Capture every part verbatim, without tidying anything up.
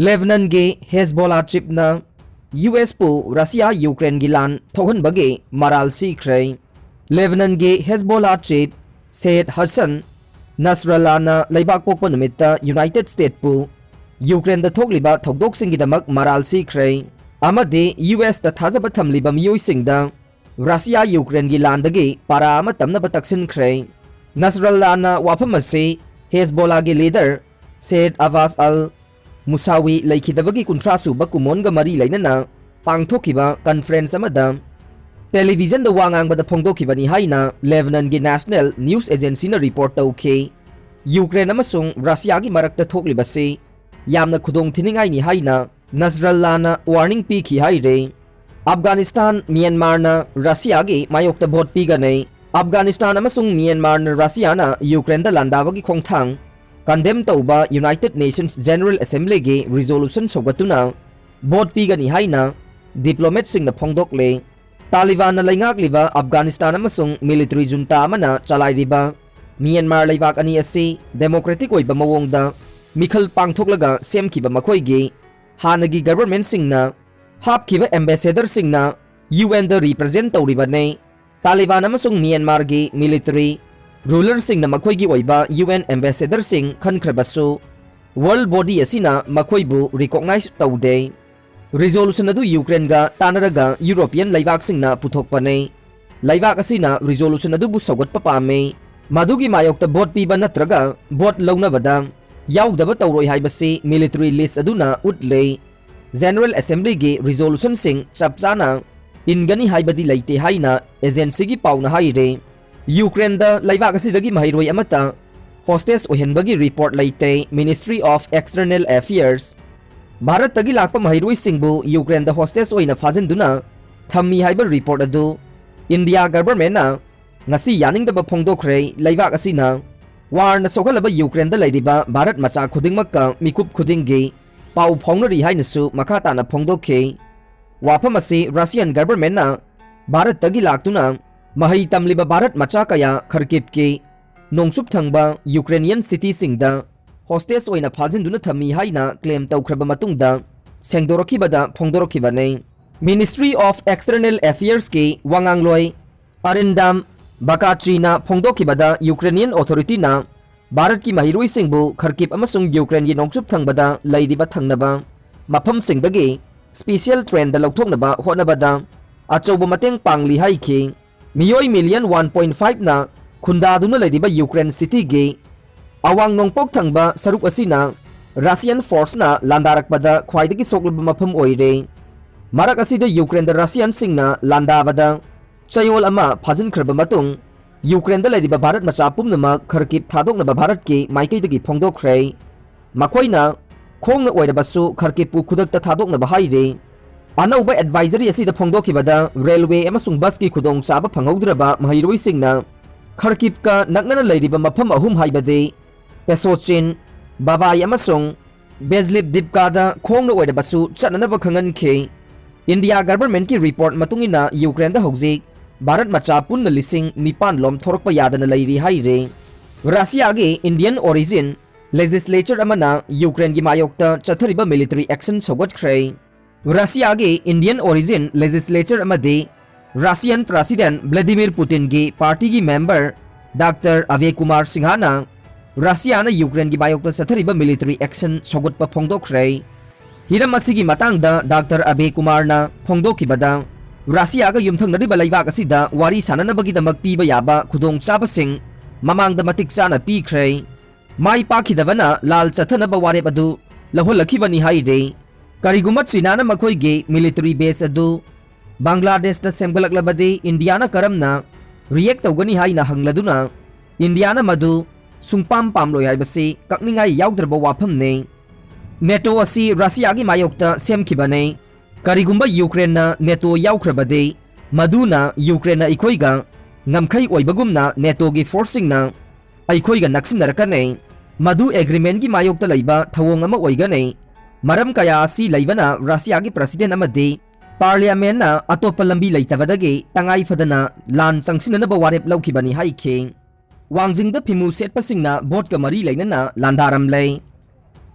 ꯂꯦꯕꯅꯟꯒꯤ ꯍꯦꯖꯕꯣꯂꯥ ꯆꯤꯞꯅ U ꯑꯦꯁꯄꯨ Russia ꯌꯨꯀ꯭ꯔꯦꯟꯒꯤ ꯂꯥꯟ ꯊꯣꯛꯍꯟꯕꯒꯤ ꯃꯔꯥꯜ ꯁꯤꯈ꯭ꯔꯦ꯫ ꯂꯦꯕꯅꯟꯒꯤ ꯍꯦꯖꯕꯣꯂꯥ ꯆꯤꯞ ꯁꯦꯌꯦꯗ ꯍꯁꯟ ꯅꯁꯔꯜꯂꯥꯅ ꯂꯩꯕꯥꯛ ꯄꯣꯛꯄ ꯅꯨꯃꯤꯠꯇ ꯌꯨꯅꯥꯏꯇꯦꯗ ꯁ꯭ꯇꯦꯠꯄꯨ ꯌꯨꯀ꯭ꯔꯦꯟꯗ ꯊꯣꯛꯂꯤꯕ ꯊꯧꯗꯣꯛꯁꯤꯡꯒꯤꯗꯃꯛ ꯃꯔꯥꯜ ꯁꯤꯈ꯭ꯔꯦ ꯑꯃꯗꯤ ꯌꯨ ꯑꯦꯁꯇ ꯊꯥꯖꯕ ꯊꯝꯂꯤꯕ ꯃꯤꯑꯣꯏꯁꯤꯡꯗ ꯔꯁꯤꯌꯥ ꯌꯨꯀ꯭ꯔꯦꯟꯒꯤ ꯂꯥꯟꯗꯒꯤ ꯄꯥꯔꯥ ꯑꯃ ꯇꯝꯅꯕ ꯇꯛꯁꯤꯟꯈ꯭ꯔꯦ꯫ ꯅꯁꯔꯜꯂꯥꯅ ꯋꯥꯐꯝ ꯑꯁꯤ ꯍꯦꯖꯕꯣꯂꯥꯒꯤ ꯂꯤꯗꯔ ꯁꯦꯌꯦꯗ ꯑꯕꯥꯁ ꯑꯜ ꯃꯨꯁꯥꯋꯤ ꯂꯩꯈꯤꯗꯕꯒꯤ ꯀꯨꯟꯊ꯭ꯔꯥ ꯁꯨꯕ ꯀꯨꯝꯑꯣꯟꯒ ꯃꯔꯤ ꯂꯩꯅꯅ ꯄꯥꯡꯊꯣꯛꯈꯤꯕ ꯀꯟꯐꯔꯦꯟꯁ ꯑꯃꯗ ꯇꯦꯂꯤꯚꯤꯖꯟꯗ ꯋꯥ ꯉꯥꯡꯕꯗ ꯐꯣꯡꯗꯣꯛꯈꯤꯕꯅꯤ ꯍꯥꯏꯅ ꯂꯦꯕꯅꯟꯒꯤ ꯅꯦꯁꯅꯦꯜ ꯅ꯭ꯌꯨꯁ ꯑꯦꯖꯦꯟꯁꯤꯅ ꯔꯤꯄꯣꯔꯠ ꯇꯧꯈꯤ꯫ ꯌꯨꯀ꯭ꯔꯦꯟ ꯑꯃꯁꯨꯡ ꯔꯁꯤꯌꯥꯒꯤ ꯃꯔꯛꯇ ꯊꯣꯛꯂꯤꯕꯁꯤ ꯌꯥꯝꯅ ꯈꯨꯗꯣꯡꯊꯤꯅꯤꯡꯉꯥꯏꯅꯤ ꯍꯥꯏꯅ ꯅꯁꯔꯜꯂꯥꯅ ꯋꯥꯔꯅꯤꯡ ꯄꯤꯈꯤ ꯍꯥꯏꯔꯦ꯫ ꯑꯐꯒꯥꯅꯤꯁꯇꯥꯟ, ꯃ꯭ꯌꯥꯟꯃꯥꯔꯅ ꯔꯁꯤꯌꯥꯒꯤ ꯃꯥꯌꯣꯛꯇ ꯚꯣꯠ ꯄꯤꯒꯅꯤ꯫ ꯑꯐꯒꯥꯅꯤꯁꯇꯥꯟ ꯑꯃꯁꯨꯡ ꯃ꯭ꯌꯥꯟꯃꯥꯔꯅ ꯔꯁꯤꯌꯥꯅ ꯌꯨꯀ꯭ꯔꯦꯟꯗ ꯂꯥꯟꯗꯥꯕꯒꯤ ꯈꯣꯡꯊꯥꯡ ꯀꯟꯗꯦꯝ ꯇꯧꯕ ꯌꯨꯅꯥꯏꯇꯦꯗ ꯅꯦꯁꯟꯁ ꯖꯦꯅꯔꯦꯜ ꯑꯦꯁꯦꯝꯕ꯭ꯂꯤꯒꯤ ꯔꯤꯖꯣꯂꯨꯁꯟ ꯁꯧꯒꯠꯇꯨꯅ ꯚꯣꯠ ꯄꯤꯒꯅꯤ ꯍꯥꯏꯅ ꯗꯤꯄ꯭ꯂꯣꯃꯦꯠꯁꯤꯡꯅ ꯐꯣꯡꯗꯣꯛꯂꯦ꯫ ꯇꯥꯂꯤꯕꯥꯟꯅ ꯂꯩꯉꯥꯛꯂꯤꯕ ꯑꯐꯒꯥꯅꯤꯁꯇꯥꯟ ꯑꯃꯁꯨꯡ ꯃꯤꯂꯤꯇꯔꯤ ꯖꯨꯟꯇꯥ ꯑꯃꯅ ꯆꯂꯥꯏꯔꯤꯕ ꯃ꯭ꯌꯥꯟꯃꯥꯔ ꯂꯩꯕꯥꯛ ꯑꯅꯤ ꯑꯁꯤ ꯗꯦꯃꯣꯀ꯭ꯔꯦꯇꯤꯛ ꯑꯣꯏꯕ ꯃꯑꯣꯡꯗ ꯃꯤꯈꯜ ꯄꯥꯡꯊꯣꯛꯂꯒ ꯁꯦꯝꯈꯤꯕ ꯃꯈꯣꯏꯒꯤ ꯍꯥꯟꯅꯒꯤ ꯒꯕꯔꯃꯦꯟꯠꯁꯤꯡꯅ ꯍꯥꯞꯈꯤꯕ ꯑꯦꯝꯕꯦꯁꯦꯗꯔꯁꯤꯡꯅ ꯌꯨ ꯑꯦꯟꯗ ꯔꯤꯄ꯭ꯔꯖꯦꯟꯠ ꯇꯧꯔꯤꯕꯅꯤ꯫ ꯇꯥꯂꯤꯕꯥꯟ ꯑꯃꯁꯨꯡ ꯃ꯭ꯌꯥꯟꯃꯥꯔꯒꯤ ꯃꯤꯂꯤꯇꯔꯤ ꯔꯨꯂꯔꯁꯤꯡꯅ ꯃꯈꯣꯏꯒꯤ ꯑꯣꯏꯕ ꯌꯨ ꯑꯦꯟ ꯑꯦꯝꯕꯦꯁꯦꯗꯔꯁꯤꯡ ꯈꯟꯈ꯭ꯔꯕꯁꯨ, ꯋꯥꯔꯜꯗ ꯕꯣꯗꯤ ꯑꯁꯤꯅ ꯃꯈꯣꯏꯕꯨ ꯔꯤꯀꯣꯛꯅꯥꯏꯖ ꯇꯧꯗꯦ꯫ ꯔꯤꯖꯣꯂꯨꯁꯟ ꯑꯗꯨ ꯌꯨꯀ꯭ꯔꯦꯟꯒ ꯇꯥꯟꯅꯔꯒ ꯌꯨꯔꯣꯄꯤꯌꯟ ꯂꯩꯕꯥꯛꯁꯤꯡꯅ ꯄꯨꯊꯣꯛꯄꯅꯤ꯫ ꯂꯩꯕꯥꯛ ꯑꯁꯤꯅ ꯔꯤꯖꯣꯂꯨꯁꯟ ꯑꯗꯨꯕꯨ ꯁꯧꯒꯠꯄ ꯄꯥꯝꯃꯤ꯫ ꯃꯗꯨꯒꯤ ꯃꯥꯌꯣꯛꯇ ꯚꯣꯠ ꯄꯤꯕ ꯅꯠꯇ꯭ꯔꯒ ꯚꯣꯠ ꯂꯧꯅꯕꯗ ꯌꯥꯎꯗꯕ ꯇꯧꯔꯣꯏ ꯍꯥꯏꯕꯁꯤ ꯃꯤꯂꯤꯇꯔꯤ ꯂꯤꯁ ꯑꯗꯨꯅ ꯎꯠꯂꯤ꯫ ꯖꯦꯅꯔꯦꯜ ꯑꯦꯁꯦꯝꯕ꯭ꯂꯤꯒꯤ ꯔꯤꯖꯣꯂꯨꯁꯟꯁꯤꯡ ꯆꯞ ꯆꯥꯅ ꯏꯟꯒꯅꯤ ꯍꯥꯏꯕꯗꯤ ꯂꯩꯇꯦ ꯍꯥꯏꯅ ꯑꯦꯖꯦꯟꯁꯤꯒꯤ ꯄꯥꯎꯅ ꯍꯥꯏꯔꯦ꯫ ꯌꯨꯀ꯭ꯔꯦꯟꯗ ꯂꯩꯕꯥꯛ ꯑꯁꯤꯗꯒꯤ ꯃꯍꯩꯔꯣꯏ ꯑꯃꯠꯇ ꯍꯣꯁꯇꯦꯖ ꯑꯣꯏꯍꯟꯕꯒꯤ ꯔꯤꯄꯣꯔꯠ ꯂꯩꯇꯦ, Ministry of External Affairs꯫ ꯚꯥꯔꯠꯇꯒꯤ ꯂꯥꯛꯄ ꯃꯍꯩꯔꯣꯏꯁꯤꯡꯕꯨ ꯌꯨꯀ꯭ꯔꯦꯟꯗ ꯍꯣꯁꯇꯦꯖ ꯑꯣꯏꯅ ꯐꯥꯖꯤꯟꯗꯨꯅ ꯊꯝꯃꯤ ꯍꯥꯏꯕ ꯔꯤꯄꯣꯔꯠ ꯑꯗꯨ ꯏꯟꯗꯤꯌꯥ ꯒꯕꯔꯃꯦꯟꯠꯅ ꯉꯁꯤ ꯌꯥꯅꯤꯡꯗꯕ ꯐꯣꯡꯗꯣꯛꯈ꯭ꯔꯦ꯫ ꯂꯩꯕꯥꯛ ꯑꯁꯤꯅ ꯋꯥꯔꯅ ꯁꯣꯛꯍꯜꯂꯕ ꯌꯨꯀ꯭ꯔꯦꯟꯗ ꯂꯩꯔꯤꯕ ꯚꯥꯔꯠ ꯃꯆꯥ ꯈꯨꯗꯤꯡꯃꯛꯀ ꯃꯤꯀꯨꯞ ꯈꯨꯗꯤꯡꯒꯤ ꯄꯥꯎ ꯐꯥꯎꯅꯔꯤ ꯍꯥꯏꯅꯁꯨ ꯃꯈꯥ ꯇꯥꯅ ꯐꯣꯡꯗꯣꯛꯈꯤ꯫ ꯋꯥꯐꯝ ꯑꯁꯤ ꯔꯁꯤꯌꯟ ꯒꯕꯔꯃꯦꯟꯠꯅ ꯚꯥꯔꯠꯇꯒꯤ ꯂꯥꯛꯇꯨꯅ ꯃꯍꯩ ꯇꯝꯂꯤꯕ ꯚꯥꯔꯠ ꯃꯆꯥ ꯀꯌꯥ ꯈꯔꯀꯤꯞꯀꯤ ꯅꯣꯡꯆꯨꯞ ꯊꯪꯕ ꯌꯨꯀ꯭ꯔꯦꯅꯤꯌꯟ ꯁꯤꯇꯤꯁꯤꯡꯗ hostage ꯑꯣꯏꯅ ꯐꯥꯖꯤꯟꯗꯨꯅ ꯊꯝꯃꯤ ꯍꯥꯏꯅ claim ꯇꯧꯈ꯭ꯔꯕ ꯃꯇꯨꯡꯗ ꯁꯦꯡꯗꯣꯔꯛꯈꯤꯕꯗ ꯐꯣꯡꯗꯣꯔꯛꯈꯤꯕꯅꯤ꯫ Ministry of External Affairsꯀꯤ ꯋꯥꯉꯥꯡꯂꯣꯏ ꯑꯔꯤꯟꯗꯥꯝ ꯕꯀꯥꯆꯤꯅ ꯐꯣꯡꯗꯣꯛꯈꯤꯕꯗ, Ukrainian authorityꯅ ꯚꯥꯔꯠꯀꯤ ꯃꯍꯩꯔꯣꯏꯁꯤꯡꯕꯨ ꯈꯔꯀꯤꯞ ꯑꯃꯁꯨꯡ ꯌꯨꯀ꯭ꯔꯦꯟꯒꯤ ꯅꯣꯡꯆꯨꯞ ꯊꯪꯕꯗ ꯂꯩꯔꯤꯕ ꯊꯪꯅꯕ ꯃꯐꯝꯁꯤꯡꯗꯒꯤ special trainꯗ ꯂꯧꯊꯣꯛꯅꯕ ꯍꯣꯠꯅꯕꯗ ꯑꯆꯧꯕ ꯃꯇꯦꯡ ꯄꯥꯡꯂꯤ ꯍꯥꯏꯈꯤ꯫ ꯃꯤꯑꯣꯏ million one point fiveꯅ ꯈꯨꯟꯗꯥꯗꯨꯅ ꯂꯩꯔꯤꯕ ꯌꯨꯀ꯭ꯔꯦꯟ cityꯒꯤ ꯑꯋꯥꯡ ꯅꯣꯡꯄꯣꯛ ꯊꯪꯕ ꯁꯔꯨꯛ ꯑꯁꯤꯅ Russian forceꯅ ꯂꯥꯟꯗꯥꯔꯛꯄꯗ ꯈ꯭ꯋꯥꯏꯗꯒꯤ ꯁꯣꯛꯂꯕ ꯃꯐꯝ ꯑꯣꯏꯔꯦ꯫ ꯃꯔꯛ ꯑꯁꯤꯗ ꯌꯨꯀ꯭ꯔꯦꯟꯗ Russianꯁꯤꯡꯅ ꯂꯥꯟꯗꯥꯕꯗ ꯆꯌꯣꯜ ꯑꯃ ꯐꯥꯖꯤꯟꯈ꯭ꯔꯕ ꯃꯇꯨꯡ, ꯌꯨꯀ꯭ꯔꯦꯟꯗ ꯂꯩꯔꯤꯕ ꯚꯥꯔꯠ ꯃꯆꯥ ꯄꯨꯝꯅꯃꯛ ꯈꯔꯀꯤꯞ ꯊꯥꯗꯣꯛꯅꯕ ꯚꯥꯔꯠꯀꯤ ꯃꯥꯏꯀꯩꯗꯒꯤ ꯐꯣꯡꯗꯣꯛꯈ꯭ꯔꯦ꯫ ꯃꯈꯣꯏꯅ ꯈꯣꯡꯅ ꯑꯣꯏꯔꯕꯁꯨ ꯈꯔꯀꯤꯞꯄꯨ ꯈꯨꯗꯛꯇ ꯊꯥꯗꯣꯛꯅꯕ ꯍꯥꯏꯔꯤ꯫ ꯑꯅꯧꯕ advisory ꯑꯁꯤꯗ ꯐꯣꯡꯗꯣꯛꯈꯤꯕꯗ, railway ꯑꯃꯁꯨꯡ busꯀꯤ ꯈꯨꯗꯣꯡꯆꯥꯕ ꯐꯪꯍꯧꯗ꯭ꯔꯕ ꯃꯍꯩꯔꯣꯏꯁꯤꯡꯅ ꯈꯔꯀꯤꯞꯀ ꯅꯛꯅꯅ ꯂꯩꯔꯤꯕ ꯃꯐꯝ ꯑꯍꯨꯝ, ꯍꯥꯏꯕꯗꯤ Pesochin, Bavai ꯑꯃꯁꯨꯡ Bezlivdivkada ꯈꯣꯡꯅ ꯑꯣꯏꯔꯕꯁꯨ ꯆꯠꯅꯅꯕ ꯈꯪꯍꯟꯈꯤ꯫ India governmentꯀꯤ report ꯃꯇꯨꯡ ꯏꯟꯅ, ꯌꯨꯀ꯭ꯔꯦꯟꯗ ꯍꯧꯖꯤꯛ ꯚꯥꯔꯠ ꯃꯆꯥ ꯄꯨꯟꯅ ꯂꯤꯁꯤꯡ ꯅꯤꯄꯥꯟ ꯂꯣꯝ ꯊꯣꯔꯛꯄ ꯌꯥꯗꯅ ꯂꯩꯔꯤ ꯍꯥꯏꯔꯤ꯫ ꯔꯁꯤꯌꯥꯒꯤ Indian origin legislature ꯑꯃꯅ ꯌꯨꯀ꯭ꯔꯦꯟꯒꯤ ꯃꯥꯌꯣꯛꯇ ꯆꯠꯊꯔꯤꯕ military action ꯁꯧꯒꯠꯈ꯭ꯔꯦ꯫ ꯔꯁꯤꯌꯥꯒꯤ Indian origin legislature ꯑꯃꯗꯤ Russian President Vladimir Putinꯒꯤ partyꯒꯤ member Doctor Abhay Kumar Singhꯅ ꯔꯁꯤꯌꯥꯅ ꯌꯨꯀ꯭ꯔꯦꯟꯒꯤ ꯃꯥꯌꯣꯛꯇ ꯆꯠꯊꯔꯤꯕ military action ꯁꯧꯒꯠꯄ ꯐꯣꯡꯗꯣꯛꯈ꯭ꯔꯦ꯫ ꯍꯤꯔꯝ ꯑꯁꯤꯒꯤ ꯃꯇꯥꯡꯗ Doctor Abhay Kumarꯅ ꯐꯣꯡꯗꯣꯛꯈꯤꯕꯗ, ꯔꯁꯤꯌꯥꯒ ꯌꯨꯝꯊꯪꯅꯔꯤꯕ ꯂꯩꯕꯥꯛ ꯑꯁꯤꯗ ꯋꯥꯔꯤ ꯁꯥꯅꯅꯕꯒꯤꯗꯃꯛ ꯄꯤꯕ ꯌꯥꯕ ꯈꯨꯗꯣꯡꯆꯥꯕꯁꯤꯡ ꯃꯃꯥꯡꯗ ꯃꯇꯤꯛ ꯆꯥꯅ ꯄꯤꯈ꯭ꯔꯦ꯫ ꯃꯥꯏ ꯄꯥꯛꯈꯤꯗꯕꯅ ꯂꯥꯜ ꯆꯠꯊꯅꯕ ꯋꯥꯔꯦꯞ ꯑꯗꯨ ꯂꯧꯍꯜꯂꯛꯈꯤꯕꯅꯤ ꯍꯥꯏꯔꯤ꯫ ꯀꯔꯤꯒꯨꯝꯕ ꯆꯤꯅꯥꯅ ꯃꯈꯣꯏꯒꯤ military base ꯑꯗꯨ ꯕꯪꯒ꯭ꯂꯥꯗꯦꯁꯇ ꯁꯦꯝꯒꯠꯂꯛꯂꯕꯗꯤ ꯏꯟꯗꯤꯌꯥꯅ ꯀꯔꯝꯅ react ꯇꯧꯒꯅꯤ ꯍꯥꯏꯅ ꯍꯪꯂꯗꯨꯅ, ꯏꯟꯗꯤꯌꯥꯅ ꯃꯗꯨ ꯁꯨꯡꯄꯥꯝ ꯄꯥꯝꯂꯣꯏ ꯍꯥꯏꯕꯁꯤ ꯀꯛꯅꯤꯡꯉꯥꯏ ꯌꯥꯎꯗ꯭ꯔꯕ ꯋꯥꯐꯝꯅꯤ꯫ ꯅꯦꯇꯣ ꯑꯁꯤ ꯔꯁꯤꯌꯥꯒꯤ ꯃꯥꯌꯣꯛꯇ ꯁꯦꯝꯈꯤꯕꯅꯤ꯫ ꯀꯔꯤꯒꯨꯝꯕ ꯌꯨꯀ꯭ꯔꯦꯟꯅ ꯅꯦꯇꯣ ꯌꯥꯎꯈ꯭ꯔꯕꯗꯤ, ꯃꯗꯨꯅ ꯌꯨꯀ꯭ꯔꯦꯟꯅ ꯑꯩꯈꯣꯏꯒ ꯉꯝꯈꯩ ꯑꯣꯏꯕꯒꯨꯝꯅ ꯅꯦꯇꯣꯒꯤ forceꯁꯤꯡꯅ ꯑꯩꯈꯣꯏꯒ ꯅꯛꯁꯤꯟꯅꯔꯛꯀꯅꯤ꯫ ꯃꯗꯨ agreementꯀꯤ ꯃꯥꯌꯣꯛꯇ ꯂꯩꯕ ꯊꯧꯑꯣꯡ ꯑꯃ ꯑꯣꯏꯒꯅꯤ꯫ ꯃꯔꯝ ꯀꯌꯥ ꯑꯁꯤ ꯂꯩꯕꯅ ꯔꯁꯤꯌꯥꯒꯤ president ꯑꯃꯗꯤ parliamentꯅ ꯑꯇꯣꯞꯄ ꯂꯝꯕꯤ ꯂꯩꯇꯕꯗꯒꯤ ꯇꯉꯥꯏ ꯐꯗꯅ ꯂꯥꯟ ꯆꯪꯁꯤꯟꯅꯅꯕ ꯋꯥꯔꯦꯞ ꯂꯧꯈꯤꯕꯅꯤ ꯍꯥꯏꯈꯤ꯫ ꯋꯥꯡꯖꯤꯡꯗ ꯐꯤꯃꯨ ꯁꯦꯠꯄꯁꯤꯡꯅ ꯚꯣꯠꯀ ꯃꯔꯤ ꯂꯩꯅꯅ ꯂꯥꯟꯗꯥꯔꯝꯂꯦ꯫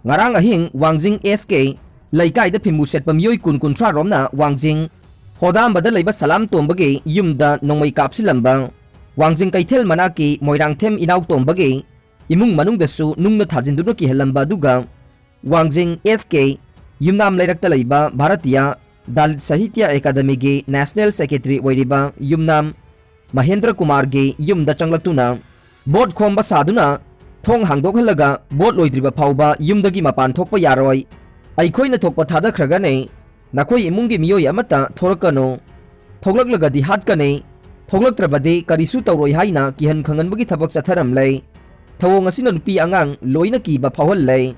ꯉꯔꯥꯡ ꯑꯍꯤꯡ ꯋꯥꯡꯖꯤꯡ ꯑꯦꯁ ꯀꯦ ꯂꯩꯀꯥꯏꯗ ꯐꯤꯃꯨ ꯁꯦꯠꯄ ꯃꯤꯑꯣꯏ ꯀꯨꯟ ꯀꯨꯟꯊ꯭ꯔꯥ ꯔꯣꯝꯅ ꯋꯥꯡꯖꯤꯡ ꯍꯣꯗꯥꯝꯕꯗ ꯂꯩꯕ ꯁꯂꯥꯝ ꯇꯣꯝꯕꯒꯤ ꯌꯨꯝꯗ ꯅꯣꯡꯃꯩ ꯀꯥꯞꯁꯤꯜꯂꯝꯕ, ꯋꯥꯡꯖꯤꯡ ꯀꯩꯊꯦꯜ ꯃꯅꯥꯛꯀꯤ ꯃꯣꯏꯔꯥꯡꯊꯦꯝ ꯏꯅꯥꯎ ꯇꯣꯝꯕꯒꯤ ꯏꯃꯨꯡ ꯃꯅꯨꯡꯗꯁꯨ ꯅꯨꯡꯅ ꯊꯥꯖꯤꯟꯗꯨꯅ ꯀꯤꯍꯜꯂꯝꯕ ꯑꯗꯨꯒ ꯋꯥꯡꯖꯤꯡ ꯑꯦꯁ ꯀꯦ ꯌꯨꯝꯅꯥꯝ ꯂꯩꯔꯛꯇ ꯂꯩꯕ ꯚꯥꯔꯇꯤꯌꯥ ꯗꯥꯂꯤꯠ ꯁꯥꯍꯤꯇ꯭ꯌ ꯑꯦꯀꯥꯗꯃꯤꯒꯤ ꯅꯦꯁꯅꯦꯜ ꯁꯦꯀ꯭ꯔꯦꯇꯔꯤ ꯑꯣꯏꯔꯤꯕ ꯌꯨꯝꯅꯥꯝ ꯃꯍꯦꯟꯗ꯭ꯔ ꯀꯨꯃꯥꯔꯒꯤ ꯌꯨꯝꯗ ꯆꯪꯂꯛꯇꯨꯅ ꯚꯣꯠ ꯈꯣꯝꯕ ꯁꯥꯗꯨꯅ ꯊꯣꯡ ꯍꯥꯡꯗꯣꯛꯍꯜꯂꯒ ꯚꯣꯠ ꯂꯣꯏꯗ꯭ꯔꯤꯕ ꯐꯥꯎꯕ ꯌꯨꯝꯗꯒꯤ ꯃꯄꯥꯟ ꯊꯣꯛꯄ ꯌꯥꯔꯣꯏ꯫ ꯑꯩꯈꯣꯏꯅ ꯊꯣꯛꯄ ꯊꯥꯗꯈ꯭ꯔꯒꯅꯤ꯫ ꯅꯈꯣꯏ ꯏꯃꯨꯡꯒꯤ ꯃꯤꯑꯣꯏ ꯑꯃꯠꯇ ꯊꯣꯔꯛꯀꯅꯨ꯫ ꯊꯣꯛꯂꯛꯂꯒꯗꯤ ꯍꯥꯠꯀꯅꯤ꯫ ꯊꯣꯛꯂꯛꯇ꯭ꯔꯕꯗꯤ ꯀꯔꯤꯁꯨ ꯇꯧꯔꯣꯏ ꯍꯥꯏꯅ ꯀꯤꯍꯟ ꯈꯪꯍꯟꯕꯒꯤ ꯊꯕꯛ ꯆꯠꯊꯔꯝꯂꯦ꯫ ꯊꯧꯑꯣꯡ ꯑꯁꯤꯅ ꯅꯨꯄꯤ ꯑꯉꯥꯡ ꯂꯣꯏꯅ ꯀꯤꯕ ꯐꯥꯎꯍꯜꯂꯦ꯫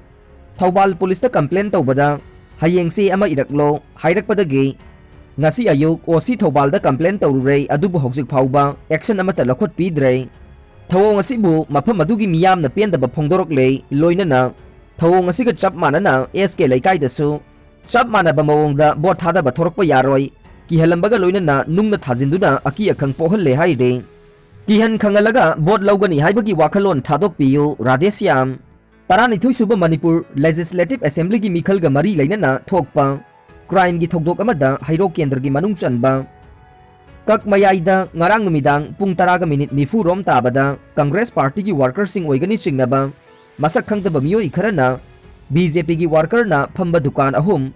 ꯊꯧꯕꯥꯜ ꯄꯨꯂꯤꯁꯇ ꯀꯝꯄ꯭ꯂꯦꯟ ꯇꯧꯕꯗ ꯍꯌꯦꯡ ꯆꯦ ꯑꯃ ꯏꯔꯛꯂꯣ ꯍꯥꯏꯔꯛꯄꯗꯒꯤ ꯉꯁꯤ ꯑꯌꯨꯛ ꯑꯣ ꯁꯤ ꯊꯧꯕꯥꯜꯗ ꯀꯝꯄ꯭ꯂꯦꯟ ꯇꯧꯔꯨꯔꯦ, ꯑꯗꯨꯕꯨ ꯍꯧꯖꯤꯛ ꯐꯥꯎꯕ ꯑꯦꯛꯁꯟ ꯑꯃꯠꯇ ꯂꯧꯈꯠꯄꯤꯗ꯭ꯔꯦ꯫ ꯊꯧꯑꯣꯡ ꯑꯁꯤꯕꯨ ꯃꯐꯝ ꯑꯗꯨꯒꯤ ꯃꯤꯌꯥꯝꯅ ꯄꯦꯟꯗꯕ ꯐꯣꯡꯗꯣꯔꯛꯂꯦ, ꯂꯣꯏꯅꯅ ꯊꯧꯑꯣꯡ ꯑꯁꯤꯒ ꯆꯞ ꯃꯥꯟꯅꯅ ꯑꯦꯁ ꯀꯦ ꯂꯩꯀꯥꯏꯗꯁꯨ ꯆꯞ ꯃꯥꯟꯅꯕ ꯃꯑꯣꯡꯗ ꯚꯣꯠ ꯊꯥꯗꯕ ꯊꯣꯔꯛꯄ ꯌꯥꯔꯣꯏ, ꯀꯤꯍꯜꯂꯝꯕꯒ ꯂꯣꯏꯅꯅ ꯅꯨꯡꯅ ꯊꯥꯖꯤꯟꯗꯨꯅ ꯑꯀꯤ ꯑꯈꯪ ꯄꯣꯛꯍꯜꯂꯦ ꯍꯥꯏꯔꯤ꯫ ꯀꯤꯍꯟ ꯈꯪꯍꯜꯂꯒ ꯚꯣꯠ ꯂꯧꯒꯅꯤ ꯍꯥꯏꯕꯒꯤ ꯋꯥꯈꯜꯂꯣꯟ ꯊꯥꯗꯣꯛꯄꯤꯌꯨ, ꯔꯥꯙꯦꯁ꯭ꯌꯥꯝ꯫ ꯇꯔꯥꯅꯤꯊꯣꯏ ꯁꯨꯕ ꯃꯅꯤꯄꯨꯔ ꯂꯦꯖꯤꯁꯂꯦꯇꯤꯚ ꯑꯦꯁꯦꯝꯕ꯭ꯂꯤꯒꯤ ꯃꯤꯈꯜꯒ ꯃꯔꯤ ꯂꯩꯅꯅ ꯊꯣꯛꯄ ꯀ꯭ꯔꯥꯏꯝꯒꯤ ꯊꯧꯗꯣꯛ ꯑꯃꯗ ꯍꯩꯔꯣꯛ ꯀꯦꯟꯗ꯭ꯔꯒꯤ ꯃꯅꯨꯡ ꯆꯟꯕ ꯀꯛꯃꯌꯥꯏꯗ ꯉꯔꯥꯡ ꯅꯨꯃꯤꯗꯥꯡ ꯄꯨꯡ ꯇꯔꯥꯒ ꯃꯤꯅꯤꯠ ꯅꯤꯐꯨ ꯔꯣꯝ ꯇꯥꯕꯗ ꯀꯪꯒ꯭ꯔꯦꯁ ꯄꯥꯔꯇꯤꯒꯤ ꯋꯥꯔꯀꯔꯁꯤꯡ ꯑꯣꯏꯒꯅꯤ ꯆꯤꯡꯅꯕ ꯃꯁꯛ ꯈꯪꯗꯕ ꯃꯤꯑꯣꯏ ꯈꯔꯅ ꯕꯤ ꯖꯦ ꯄꯤꯒꯤ ꯋꯥꯔꯀꯔꯅ ꯐꯝꯕ ꯗꯨꯀꯥꯟ ꯑꯍꯨꯝ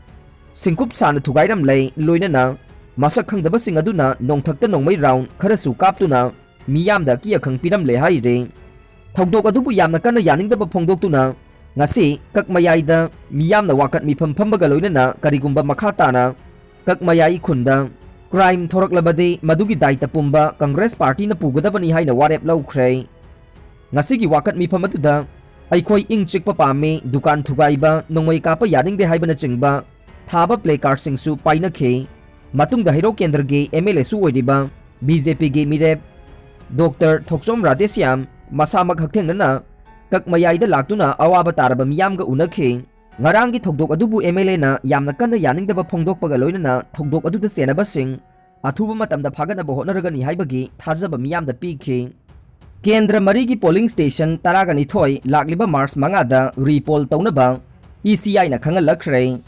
ꯁꯤꯡꯀꯨꯞ ꯁꯥꯅ ꯊꯨꯒꯥꯏꯔꯝꯂꯦ, ꯂꯣꯏꯅꯅ ꯃꯁꯛ ꯈꯪꯗꯕꯁꯤꯡ ꯑꯗꯨꯅ ꯅꯣꯡꯊꯛꯇ ꯅꯣꯡꯃꯩ ꯔꯥꯎꯟ ꯈꯔꯁꯨ ꯀꯥꯞꯇꯨꯅ ꯃꯤꯌꯥꯝꯗ ꯑꯀꯤ ꯑꯈꯪ ꯄꯤꯔꯝꯂꯦ ꯍꯥꯏꯔꯤ꯫ ꯊꯧꯗꯣꯛ ꯑꯗꯨꯕꯨ ꯌꯥꯝꯅ ꯀꯟꯅ ꯌꯥꯅꯤꯡꯗꯕ ꯐꯣꯡꯗꯣꯛꯇꯨꯅ ꯉꯁꯤ ꯀꯛꯃꯌꯥꯏꯗ ꯃꯤꯌꯥꯝꯅ ꯋꯥꯀꯠ ꯃꯤꯐꯝ ꯐꯝꯕꯒ ꯂꯣꯏꯅꯅ ꯀꯔꯤꯒꯨꯝꯕ ꯃꯈꯥ ꯇꯥꯅ ꯀꯛꯃꯌꯥꯏ ꯈꯨꯟꯗ ꯀ꯭ꯔꯥꯏꯝ ꯊꯣꯔꯛꯂꯕꯗꯤ ꯃꯗꯨꯒꯤ ꯗꯥꯏꯇ ꯄꯨꯝꯕ ꯀꯪꯒ꯭ꯔꯦꯁ ꯄꯥꯔꯇꯤꯅ ꯄꯨꯒꯗꯕꯅꯤ ꯍꯥꯏꯅ ꯋꯥꯔꯦꯞ ꯂꯧꯈ꯭ꯔꯦ꯫ ꯉꯁꯤꯒꯤ ꯋꯥꯀꯠ ꯃꯤꯐꯝ ꯑꯗꯨꯗ ꯑꯩꯈꯣꯏ ꯏꯪ ꯆꯤꯛꯄ ꯄꯥꯝꯃꯤ, ꯗꯨꯀꯥꯟ ꯊꯨꯒꯥꯏꯕ, ꯅꯣꯡꯃꯩ ꯀꯥꯞꯄ ꯌꯥꯅꯤꯡꯗꯦ ꯍꯥꯏꯕꯅꯆꯤꯡꯕ ꯊꯥꯕ ꯄ꯭ꯂꯦ ꯀꯥꯔꯗꯁꯤꯡꯁꯨ ꯄꯥꯏꯅꯈꯤ꯫ ꯃꯇꯨꯡꯗ ꯍꯩꯔꯣꯛ ꯀꯦꯟꯗ꯭ꯔꯒꯤ ꯑꯦꯝ ꯑꯦꯜ ꯑꯦꯁꯨ ꯑꯣꯏꯔꯤꯕ ꯕꯤ ꯖꯦ ꯄꯤꯒꯤ ꯃꯤꯔꯦꯞ ꯗꯣꯛꯇꯔ ꯊꯣꯛꯆꯣꯝ ꯔꯥꯙꯦꯁ꯭ꯌꯥꯝ ꯃꯁꯥꯃꯛ ꯍꯛꯊꯦꯡꯅꯅ ꯀꯛꯃꯌꯥꯏꯗ ꯂꯥꯛꯇꯨꯅ ꯑꯋꯥꯕ ꯇꯥꯔꯕ ꯃꯤꯌꯥꯝꯒ ꯎꯅꯈꯤ꯫ ꯉꯔꯥꯡꯒꯤ ꯊꯧꯗꯣꯛ ꯑꯗꯨꯕꯨ ꯑꯦꯝ ꯑꯦꯜ ꯑꯦꯅ ꯌꯥꯝꯅ ꯀꯟꯅ ꯌꯥꯅꯤꯡꯗꯕ ꯐꯣꯡꯗꯣꯛꯄꯒ ꯂꯣꯏꯅꯅ ꯊꯧꯗꯣꯛ ꯑꯗꯨꯗ ꯆꯦꯟꯅꯕꯁꯤꯡ ꯑꯊꯨꯕ ꯃꯇꯝꯗ ꯐꯥꯒꯠꯅꯕ ꯍꯣꯠꯅꯔꯒꯅꯤ ꯍꯥꯏꯕꯒꯤ ꯊꯥꯖꯕ ꯃꯤꯌꯥꯝꯗ ꯄꯤꯈꯤ꯫ ꯀꯦꯟꯗ꯭ꯔ ꯃꯔꯤꯒꯤ polling station ꯇꯔꯥꯒ ꯅꯤꯊꯣꯏ ꯂꯥꯛꯂꯤꯕ March ꯃꯉꯥꯗ repoll ꯇꯧꯅꯕ E C I ꯅ ꯈꯪꯍꯜꯂꯛꯈ꯭ꯔꯦ꯫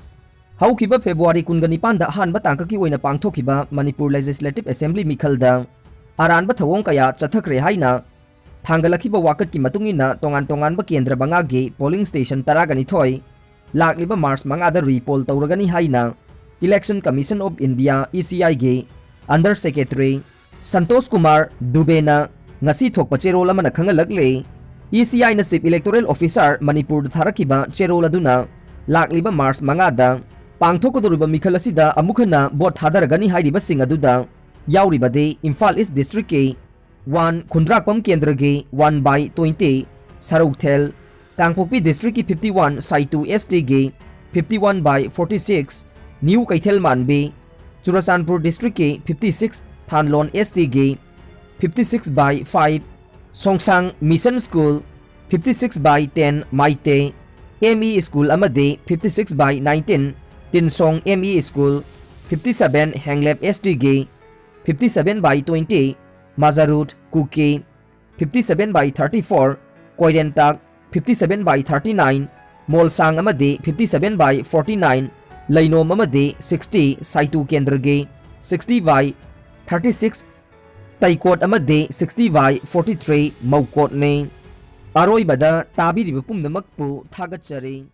ꯍꯧꯈꯤꯕ February ꯀꯨꯟꯒ ꯅꯤꯄꯥꯟꯗ ꯑꯍꯥꯟꯕ ꯇꯥꯡꯀꯛꯀꯤ ꯑꯣꯏꯅ ꯄꯥꯡꯊꯣꯛꯈꯤꯕ Manipur Legislative Assembly ꯃꯤꯈꯜꯗ ꯑꯔꯥꯟꯕ ꯊꯧꯑꯣꯡ ꯀꯌꯥ ꯆꯠꯊꯈ꯭ꯔꯦ ꯍꯥꯏꯅ ꯊꯥꯡꯒꯠꯂꯛꯈꯤꯕ ꯋꯥꯀꯠꯀꯤ ꯃꯇꯨꯡ ꯏꯟꯅ ꯇꯣꯉꯥꯟ ꯇꯣꯉꯥꯟꯕ ꯀꯦꯟꯗ꯭ꯔ ꯃꯉꯥꯒꯤ polling station ꯇꯔꯥꯒ ꯅꯤꯊꯣꯏ ꯂꯥꯛꯂꯤꯕ March ꯃꯉꯥꯗ repoll ꯇꯧꯔꯒꯅꯤ ꯍꯥꯏꯅ Election Commission of India, E C I ꯒꯤ Under Secretary ꯁꯟꯇꯣꯁ ꯀꯨꯃꯥꯔ ꯗꯨꯕꯦꯅ ꯉꯁꯤ ꯊꯣꯛꯄ ꯆꯦꯔꯣꯜ ꯑꯃꯅ ꯈꯪꯍꯜꯂꯛꯂꯦ꯫ E C I ꯅ Chief Electoral Officer ꯃꯅꯤꯄꯨꯔꯗ ꯊꯥꯔꯛꯈꯤꯕ ꯆꯦꯔꯣꯜ ꯑꯗꯨꯅ ꯂꯥꯛꯂꯤꯕ March ꯃꯉꯥꯗ ꯄꯥꯡꯊꯣꯛꯀꯗꯧꯔꯤꯕ ꯃꯤꯈꯜ ꯑꯁꯤꯗ ꯑꯃꯨꯛ ꯍꯟꯅ vote ꯊꯥꯗꯔꯒꯅꯤ ꯍꯥꯏꯔꯤꯕꯁꯤꯡ ꯑꯗꯨꯗ ꯌꯥꯎꯔꯤꯕꯗꯤ ꯏꯝꯐꯥꯜ East District ꯀꯤ one ꯈꯨꯟꯗ꯭ꯔꯥꯛꯄꯝ ꯀꯦꯟꯗ꯭ꯔꯒꯤ one by twenty ꯁꯔꯧꯊꯦꯜ, ꯀꯥꯡꯄꯣꯛꯄꯤ District ꯀꯤ fifty one Saitu S T ꯒꯤ fifty one by forty six new Keithel Manbi, Churachandpur District ꯀꯤ fifty six ꯊꯥꯟꯂꯣꯟ S T ꯒꯤ fifty six by five ꯁꯣꯡꯁꯥꯡ Mission School, fifty six by ten ꯃꯥꯏꯇꯦ M E School ꯑꯃꯗꯤ fifty six by nineteen ꯇꯤꯟꯁꯣꯡ M E School, fifty seven ꯍꯦꯡꯂꯦꯞ S T ꯒꯤ fifty seven by twenty ꯃꯖꯥꯔꯨꯠ Kuki, fifty seven by thirty four ꯀꯣꯏꯔꯦꯟꯇꯥꯛ, fifty seven by thirty nine ꯃꯣꯜꯁꯥꯡ ꯑꯃꯗꯤ fifty seven by forty nine ꯂꯩꯅꯣꯝ ꯑꯃꯗꯤ sixty ꯁꯥꯏꯇꯨ ꯀꯦꯟꯗ꯭ꯔꯒꯤ sixty by thirty six ꯇꯩꯀꯣꯠ ꯑꯃꯗꯤ sixty by forty three ꯃꯧꯀꯣꯠꯅꯤ꯫ ꯑꯔꯣꯏꯕꯗ ꯇꯥꯕꯤꯔꯤꯕ ꯄꯨꯝꯅꯃꯛꯄꯨ ꯊꯥꯒꯠꯆꯔꯤ꯫